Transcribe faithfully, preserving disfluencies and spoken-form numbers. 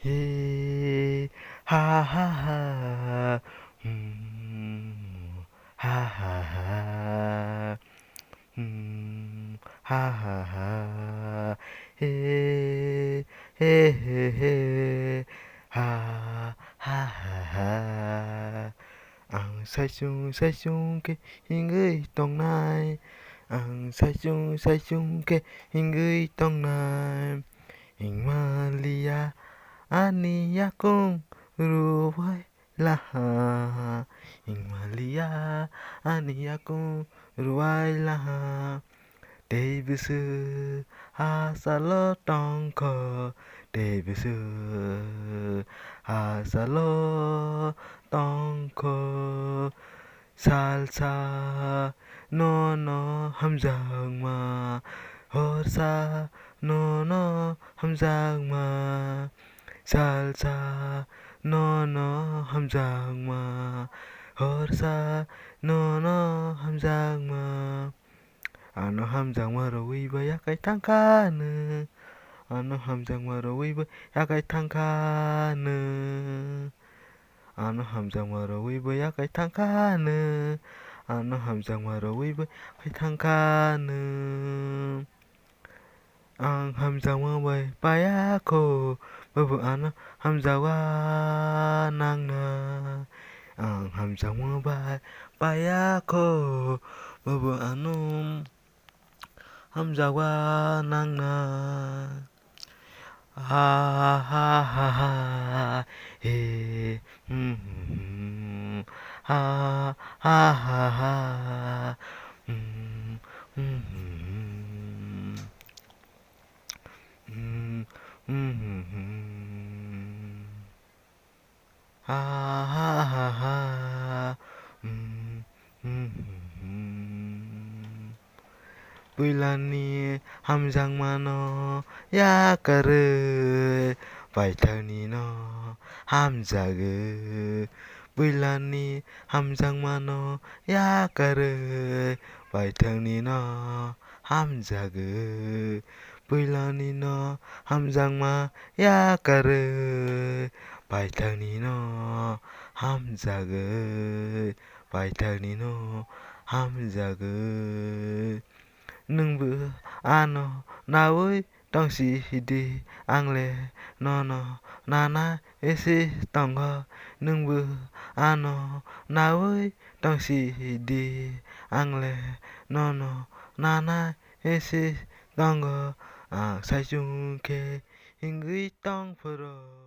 He, ha, ha, ha. Hmm, ha, ha, ha. Hmm, ha, ha, ha. He, he, he, he. Ha, ha, ha, ha. Ang saichung saichung khe hingwi tongnai. Ang saichung saichung khe hingwi tongnai. Hingmaliya ani yakung rwui laha. Hingmaliya ani yakung rwui laha. Tei bwswk hachalo tongkho, tei bwswk hachalo tongkho. Salsa nono hamjakma, horsa nono hamjakma. Salsa nono hamjakma, horsa nono hamjakma. Ano hamjakma rwui bo yakai thangkha nwng. Ano hamjakma rwui bo yakai thangkha nwng. Ano hamjakma rwui bo yakai thangkha nwng. Ano hamjakma rwui bo yakai thangkha nwng. Ang hamjakma bai paiya kho, bobo ano hamjakma nangna. Ang hamjakma bai paiya kho, bobo ano hamjakma nangna. Ha, ha, ha, ha, he, hmm, hmm, hmm. Ha, ha, ha, ha, hmm, hmm, hmm, hmm. Hmm, hmm, hmm, hmm. Ha, ha, ha, ha. Hmm, hmm, hmm, hmm. Puilani hamjakmano yakarwi, paithaknino hamjagwi. Puilani hamjakmano yakarwi, paithaknino hamjagwi. Puilanino hamjakma yakarwi, paithaknino hamjagwi, paithaknino hamjagwi. Nwngbo ano naui tongsi hidi, angle nono nana isi tongo. Nwngbo ano naui tongsi hidi, angle nono nana isi tongo. Ang saichung khe hingwi tong phuru.